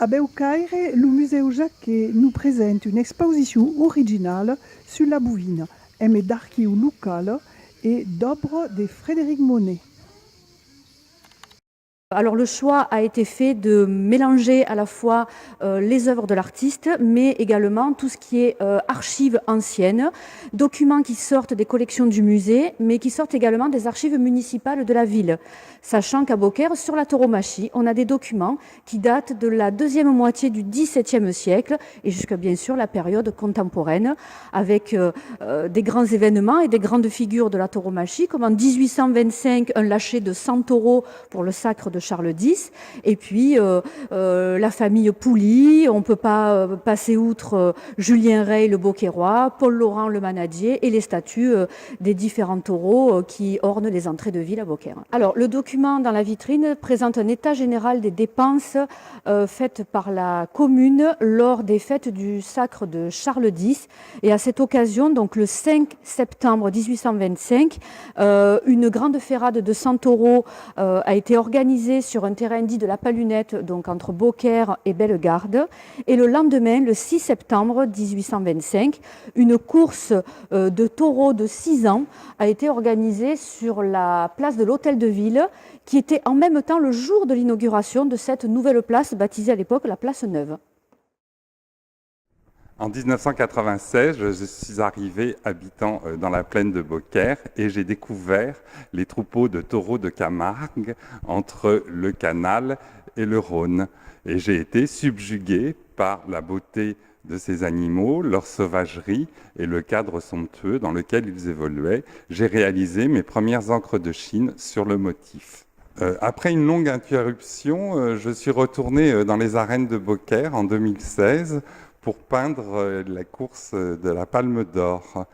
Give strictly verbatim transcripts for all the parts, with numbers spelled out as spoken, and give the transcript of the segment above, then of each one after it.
A Bèucaire, lo Musèu Jacquet nos presenta una expausicion originala sus la bovina, emé d'archiu local e d'òbra de Frederic Monet. Alors, le choix a été fait de mélanger à la fois, euh, les œuvres de l'artiste, mais également tout ce qui est, euh, archives anciennes, documents qui sortent des collections du musée, mais qui sortent également des archives municipales de la ville. Sachant qu'à Beaucaire, sur la tauromachie, on a des documents qui datent de la deuxième moitié du dix-septième siècle et jusqu'à, bien sûr, la période contemporaine, avec, euh, euh, des grands événements et des grandes figures de la tauromachie, comme en dix-huit cent vingt-cinq, un lâcher de cent taureaux pour le sacre de Charles dix, et puis, euh, euh, la famille Pouli, on peut pas, euh, passer outre, euh, Julien Rey, le Beaucairois, Paul Laurent, le manadier, et les statues, euh, des différents taureaux, euh, qui ornent les entrées de ville à Beaucaire. Alors, le document dans la vitrine présente un état général des dépenses, euh, faites par la commune lors des fêtes du sacre de Charles dix. Et à cette occasion, donc le cinq septembre dix-huit cent vingt-cinq, euh, une grande ferrade de cent taureaux, euh, a été organisée sur un terrain dit de la Palunette, donc entre Beaucaire et Bellegarde. Et le lendemain, le six septembre dix-huit cent vingt-cinq, une course, euh, de taureaux de six ans a été organisée sur la place de l'Hôtel de Ville, qui était en même temps le jour de l'inauguration de cette nouvelle place baptisée à l'époque la place Neuve. En dix-neuf cent quatre-vingt-seize, je suis arrivé habitant, euh, dans la plaine de Beaucaire et j'ai découvert les troupeaux de taureaux de Camargue entre le canal et le Rhône. Et j'ai été subjugué par la beauté de ces animaux, leur sauvagerie et le cadre somptueux dans lequel ils évoluaient. J'ai réalisé mes premières encres de Chine sur le motif. Euh, après une longue interruption, euh, je suis retourné, euh, dans les arènes de Beaucaire en deux mille seize pour peindre, euh, la course, euh, de la Palme d'Or.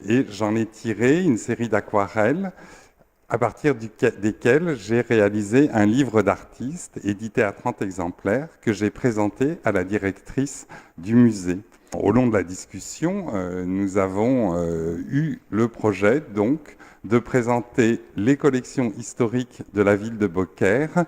Et j'en ai tiré une série d'aquarelles à partir duque-, desquelles j'ai réalisé un livre d'artiste édité à trente exemplaires que j'ai présenté à la directrice du musée. Au long de la discussion, euh, nous avons, euh, eu le projet, donc, de présenter les collections historiques de la ville de Beaucaire,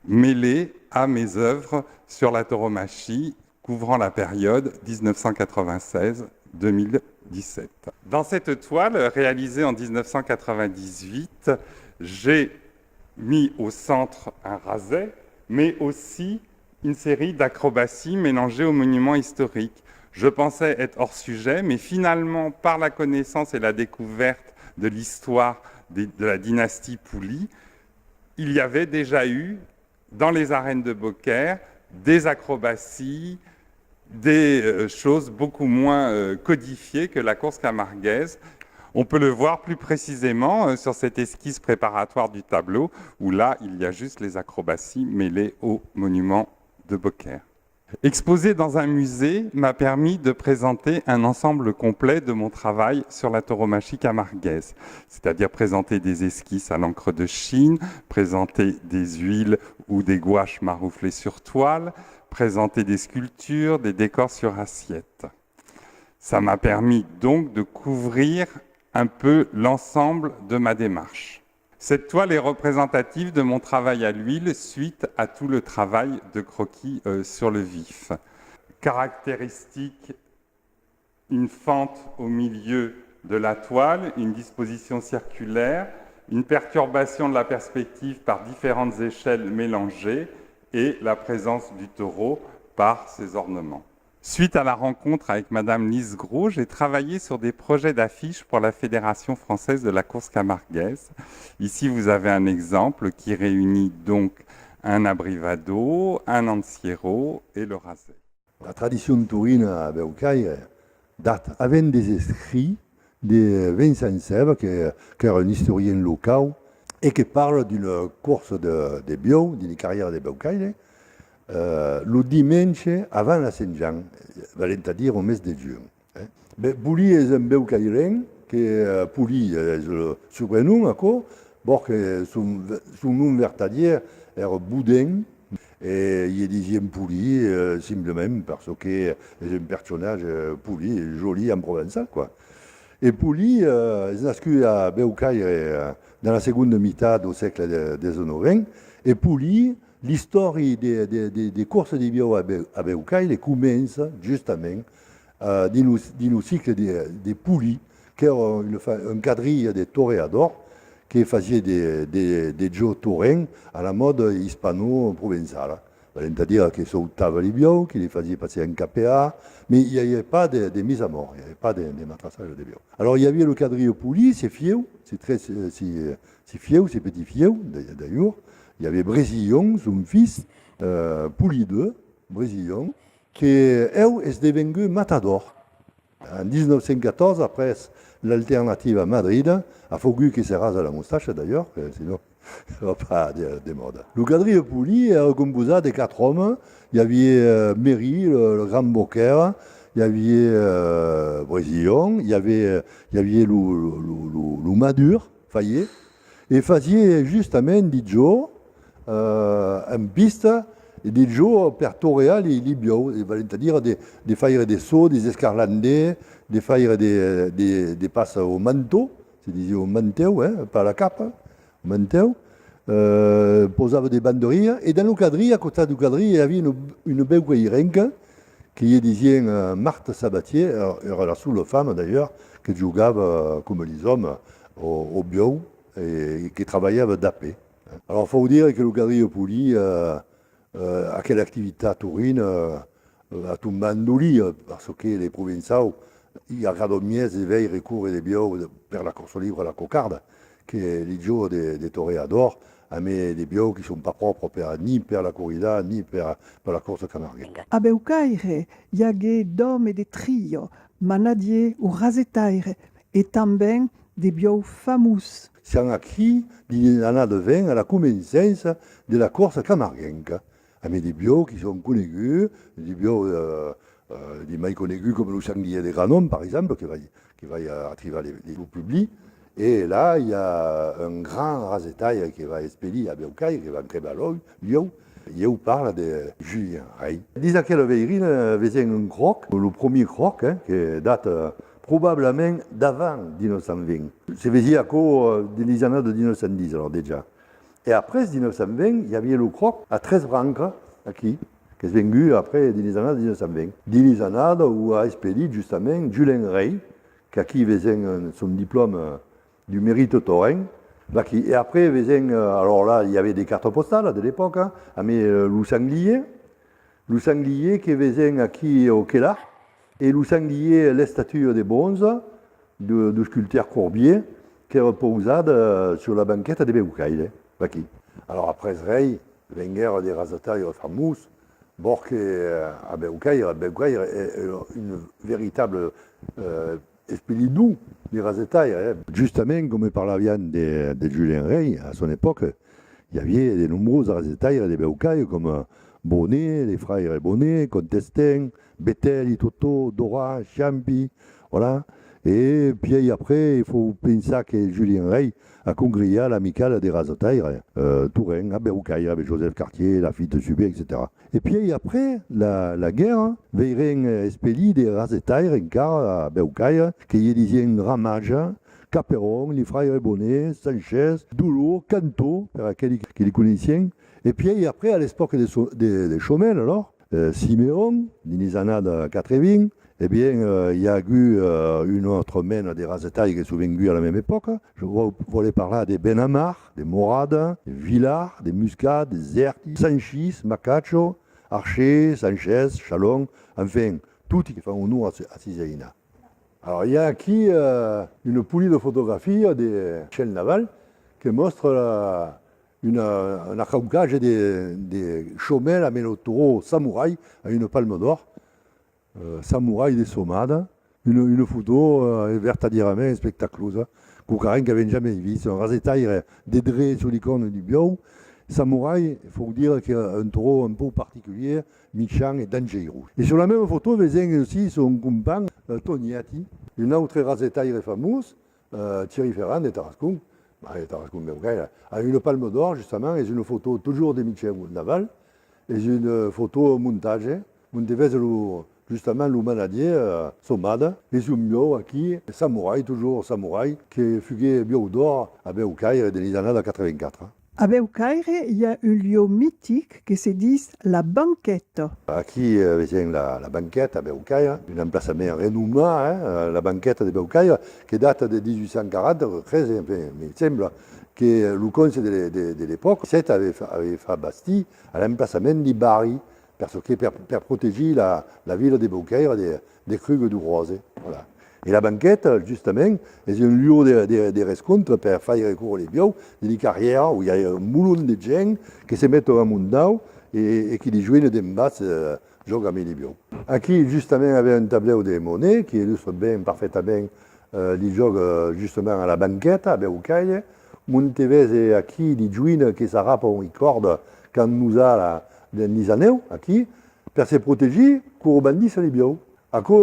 mêlées à mes œuvres sur la tauromachie, couvrant la période dix-neuf cent quatre-vingt-seize deux mille dix-sept. Dans cette toile, réalisée en dix-neuf cent quatre-vingt-dix-huit, j'ai mis au centre un rasé, mais aussi une série d'acrobaties mélangées aux monuments historiques. Je pensais être hors sujet, mais finalement, par la connaissance et la découverte de l'histoire des, de la dynastie Pouli, il y avait déjà eu, dans les arènes de Beaucaire, des acrobaties, des, euh, choses beaucoup moins, euh, codifiées que la course camarguaise. On peut le voir plus précisément, euh, sur cette esquisse préparatoire du tableau, où là, il y a juste les acrobaties mêlées aux monuments de Beaucaire. Exposer dans un musée m'a permis de présenter un ensemble complet de mon travail sur la tauromachie camarguaise, c'est-à-dire présenter des esquisses à l'encre de Chine, présenter des huiles ou des gouaches marouflées sur toile, présenter des sculptures, des décors sur assiette. Ça m'a permis donc de couvrir un peu l'ensemble de ma démarche. Cette toile est représentative de mon travail à l'huile suite à tout le travail de croquis, euh, sur le vif. Caractéristique, une fente au milieu de la toile, une disposition circulaire, une perturbation de la perspective par différentes échelles mélangées et la présence du taureau par ses ornements. Suite à la rencontre avec Madame Lise Gros, j'ai travaillé sur des projets d'affiches pour la Fédération française de la course camarguaise. Ici, vous avez un exemple qui réunit donc un abrivado, un anciero et le rasé. La tradicion taurina a Bèucaire data avèm des escrits de Vincent Sèba, que, qu'èra un istorien locau, e que parla d'una corsa de, de buòu, d'una carrièra de Bèucaire, eh, lo dimenge avant la Sent Jan, valent a dire au mes de junh, eh. Ben, Pouli es un bèucairenc, que, eh, Pouli es lo subrenom, aquò, bòrd que son, son nom vertadièr èra Boudin, e i disián Pouli, eh, simplament parce que es un personatge, eh, poli, joli en provençal, quoi. E Pouli, eh, es nascut a Bèucaire, eh, dans la segonda mitat dau sègle de, dètz-e-nòu vint, e Pouli, L'istòria de, de, de, de corsa de biòu a Bèu-, a Bèucaire comença justament, eh, dins lo, dins lo cicle de, de Poulin, qu'èra un, fa-, un quadrilha de toreador que fasiá de, de, de jòcs torrents a la mòda ispano-provençala. Valent a dire que sautava li biòu, que li fasiá passar en capear, mais i aviá pas de, de mise à mort, i aviá pas de, de matrassatge de biòu. Alors, i aviá lo quadrilha Poulin, se fieu, se tres, eh, se, se fieu, se petit fieu, de, d'ailleurs, i aviá Bresilhon, son fils, eh, Poulin deux, Bresilhon, que eu es devengut matador. En dètz-e-nòu cent quatòrze, après l'alternativa a Madrid, a faugut que se rasa la mostacha, d'ailleurs, que sinon, va pas de, de mòda. Lo quadrilha Poulin èra composat de quatre òmes. I aviá, eh, Méry, le, le grand boquèr, i aviá, eh, Bresilhon, i aviá, i aviá lo, lo, lo, lo, lo Madur, Fayet, e fasiá justament de jòcs, eh, en pista, e de jòcs per torear li, li biòu, e valent a dire de, de faire de sauts, de escarlanders, de faire de, de, de passas au manteau, se disiá au mantèu, eh, pas la capa, au mantèu, eh, pausava de banderilhas, e dins lo quadrilha, a costat dau quadrilha, i aviá una, una bèucairenca, que li disián, eh, Marthe Sabatier, èra, èra la sola femna, d'ailleurs, que jogava, eh, coma lis òmes, au, au biòu, e, e que trabalhava d'a pè. Alors, fau dire que lo quadrilha Poulin, eh, eh, aquela activitat taurina, eh, a tombat en dolia, parce que li provençaus, i agrada mièlhs de veire córrer de biòu de, per la corsa libra, la cocarda, que li jòcs de, de toreador, amb de biòus qui son pas pròpres per, ni per la corrida, ni per, per la corsa camarguenca. A Bèucaire, i agué d'òmes de tria, manadièrs o rasetaires, e tanben de biòus famós. Siam aquí dins lis annadas vint a la començança de la corsa camarguenca, amb de biòus qui son coneguts, de biòus, eh, eh, de mai coneguts coma lo sanglièr de Granon, per exemple, que vai, que vai atrivar le, le, lo public. E là, i a un grand rasetaire que va espelir a Bèucaire, que va entrebar l'uòu, l'uòu. Ieu parla de Julien Rey. Dins aquela veirina vesèm un cròc, lo premier cròc, eh, que data, eh, probablament d'avant dètz-e-nòu cent vint. Se vesiá aquò, eh, dins lis annadas dètz-e-nòu cent dètz, alors, dejà. E après dètz-e-nòu cent vint, i aviá lo cròc a tres brancas, aquí, qu'es vengut après dins lis annadas dètz-e-nòu cent vint. Dins lis annadas ont a espelit justament Julien Rey, qu'aquí vesèm, eh, son diplòma, eh, du mérite taurin. Vaquí. E après vesèm, eh, alors là, i aviá de cartas postalas de l'epòca, amb, eh, lo sanglièr, lo sanglièr que vesèm aquí au Quelart, e lo sanglièr, l'estatua de bronze de, dau sculptor Courbier, qu'èra pausada, eh, sus la banqueta de Bèucaire, vaquí. Alors après Rey, venguèron de rasetaires famós, bòrd que, eh, a Bèucaire, Bèucaire es, es un veritable, eh, espelidor de rasetaires, eh. Justament, coma parlaviam de, de Julien Rey, a son epòca, i aviá de nombroses rasetaires de Bèucaire, coma Bonnet, les frères Bonnet, Contestin, Betèl, Toto, Dora, Champi, voilà. E pièi après, i fau pensar que Julien Rey a congregat l'Amicale des Rasetaires, eh, Torrent, a Bèucaire, avec Joseph Cartier, Laffitte, Subé, etcetèra. E pièi après la, la guèrra, veirem, eh, espelir de rasetaires encara a Bèucaire, que li disián Ramage, Caperon, les frères Bonnet, Sanchez, Doulot, Canto, per aqueli que li coneissián. E pièi après, a l'epòca de, So-, de, de Chaumel, alors, eh, Siméon, dins lis annadas quatre-vints, e bien, eh, i a agut, eh, una autra mena de rasetaires que son venguts a la mema epòca. Je vau-, vòle parlar de Benamar, de Morada, de Villard, de Muscat, de Zerti, Sanchis, Macacho, Archer, Sanchez, Chalon, enfin, toti que fan onor a se, a sis ainats. Alors, i a aquí, eh, una polida fotografia de Michel Naval que mòstra la, una, un atraucatge de, de Chaumel amb lo torró Samouraï a una Palme d'Or. Eh, Samouraï de Somada, una, una fotò, eh, vertadièrament espectaclosa, quauquarren qu'avèm jamai vist, un rasetaire de drech sus li còrnas du biòu. Samouraï, fau dire qu'es un torró un pauc particulièr, michan e dangeirós. E sus la mema fotò vesèm aussi son companh, eh, Toniati, un autre rasetaire famós, eh, Thierry Ferrand de Tarascon, mai de Tarascon Bèucaire, a una Palme d'Or, justament, es una fotò totjorn de Michel Naval, es una fotò montatge, onte vese lo, justament lo manadièr, eh, Somada, e sus un biòu aquí, Samouraï, totjorn Samouraï, que fuguèt biòu d'òr a Bèucaire dins lis annadas quatre-vingt-quatre. A Bèucaire, i a un lieu mitic que se ditz La Banqueta. Aquí, eh, vesèm la, la Banqueta a Bèucaire, un emplaçament renomat, eh, la Banqueta de Bèucaire, que data de dix-huit cent quarante, crese, enfin, me sembla, que lo conse de, de, de l'epòca, sèt, avè fa, avè fa bastir a l'emplaçament di barri, per çò que per, per protegir la, la vila de Bèucaire de, de crugas dau Ròse. Voilà. E la Banqueta, justament, es un lieu de, de, de rescontre per faire córrer li buòus dins li carrièras, ont i a un molon de gents que se meton amont dau e, e qui dijuina d'en bas, eh, jòga amb li buòus. Aquí, justament, avèm un tablèu de Monet qui illustra ben parfetament, eh, li jòcs, eh, justament a la Banqueta, a Bèucaire, monte vese aquí dijuina que s'arrapan li còrdas qu'an nosat la, de, li anèus, aquí, per se protegir, córrer bandissar li buòus. Aquò,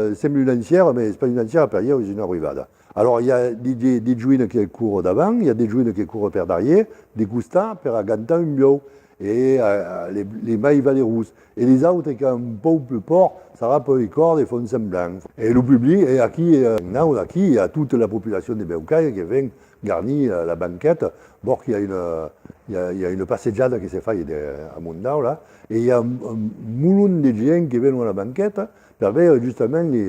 eh, sembla una ancièra, mas es pas una ancièra, per ieu es una rivada. Alòrs, i a di, di, dijuina que córre davant, i a dijuina que córre per darrièr, de costat, per agantar un buòu, e, eh, li, li mai valerós. E lis autres qu'an un pauc pus paur, s'arrapan li còrdas e fan semblant. E lo public, e aquí, eh, nau, aquí, i a tota la populacion de Bèucaire que ven garnir la, la Banqueta, bòrd qu'i a una, i a, i a una passejada que se fai de, amont dau, là, e i a un, un molon de gents que venon a la Banqueta per veire justament li,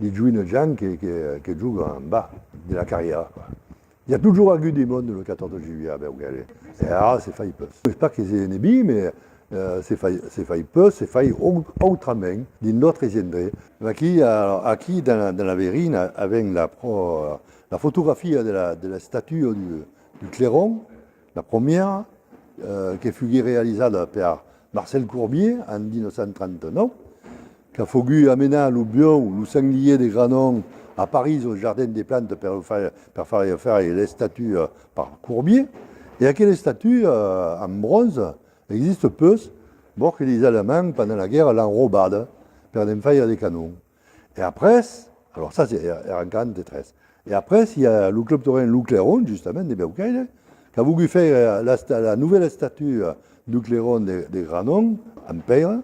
li joines gents que, que, que jògan en bas de la carrièra, quoi. I a totjorn agut de monde lo catorze de julhet a Bèucaire. E ara se fai pus. Es pas que se ne vii, mas, eh, se fai, se fai pus, se fai au-, autrament, dins d'autres endrets. Aquí, a-, aquí, dins la, dins la veirina, avèm la pro-, la fotografia de la, de l'estatua du, du Clairon, la premièra, eh, que fuguèt realizada per Marcel Courbier en dètz-a-nòu cent trenta-nòu, qu'a fogut amenar lo buòu, lo sanglièr de Granon, a París, au Jardin des Plantes, per lo far, per far faire l'estatua per Courbier. E aquela estatua, eh, en bronze, existe pus, bòrd que lis Alemands, pendent la guèrra, l'an robada per ne'n faire de canons. E après, alors ça, c'est, èra en quaranta-tres. E après, i a lo Club Taurin, lo Clairon, justament, de Bèucaire, qu'a vogut faire la sta-, la novèla estatua du Clairon de, de Granon, en pèira,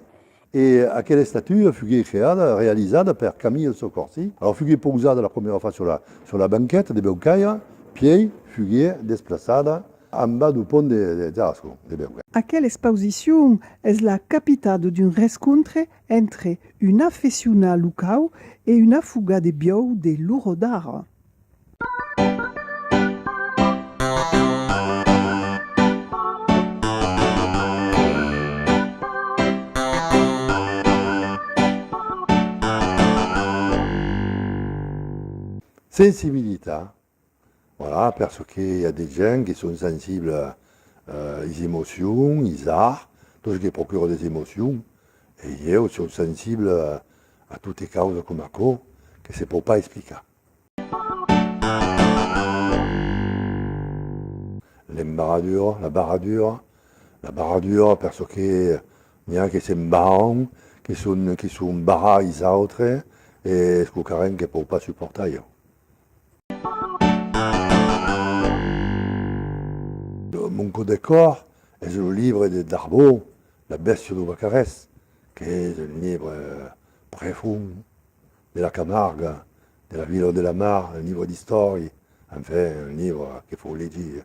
e aquela estatua fuguèt creada, realizada per Camille Soccorsi. Alors, fuguèt pausada la premièra fois sur la, sur la Banqueta de Bèucaire, pièi fuguèt desplaçada en bas dau pont de, de Tarascon, de Bèucaire. Aquela expausicion es la capitada d'un rescontre entre un afeccionat locau e un afogat de buòus de l'ora d'ara. Sensibilitat. Voilà, per çò que i a de gents que son sensibles, eh, is emocions, is arts, tot çò que procura des emocions, e ieu soi sensible a, a totas causas coma aquò, que se pòu pas explicar. L'embarradura, la barradura, la barradura per çò que n'i a que s'embarran, que son, que son barrats is autres, e es quauquarren que pòu pas suportar ieu. Mon còp de còr es lo libre de Darboux, La bèstia dau Vacarés, qu'es un libre, eh, prefond de la Camarga, de la vila de la mar, un libre d'istòria, enfin, un libre que fau legir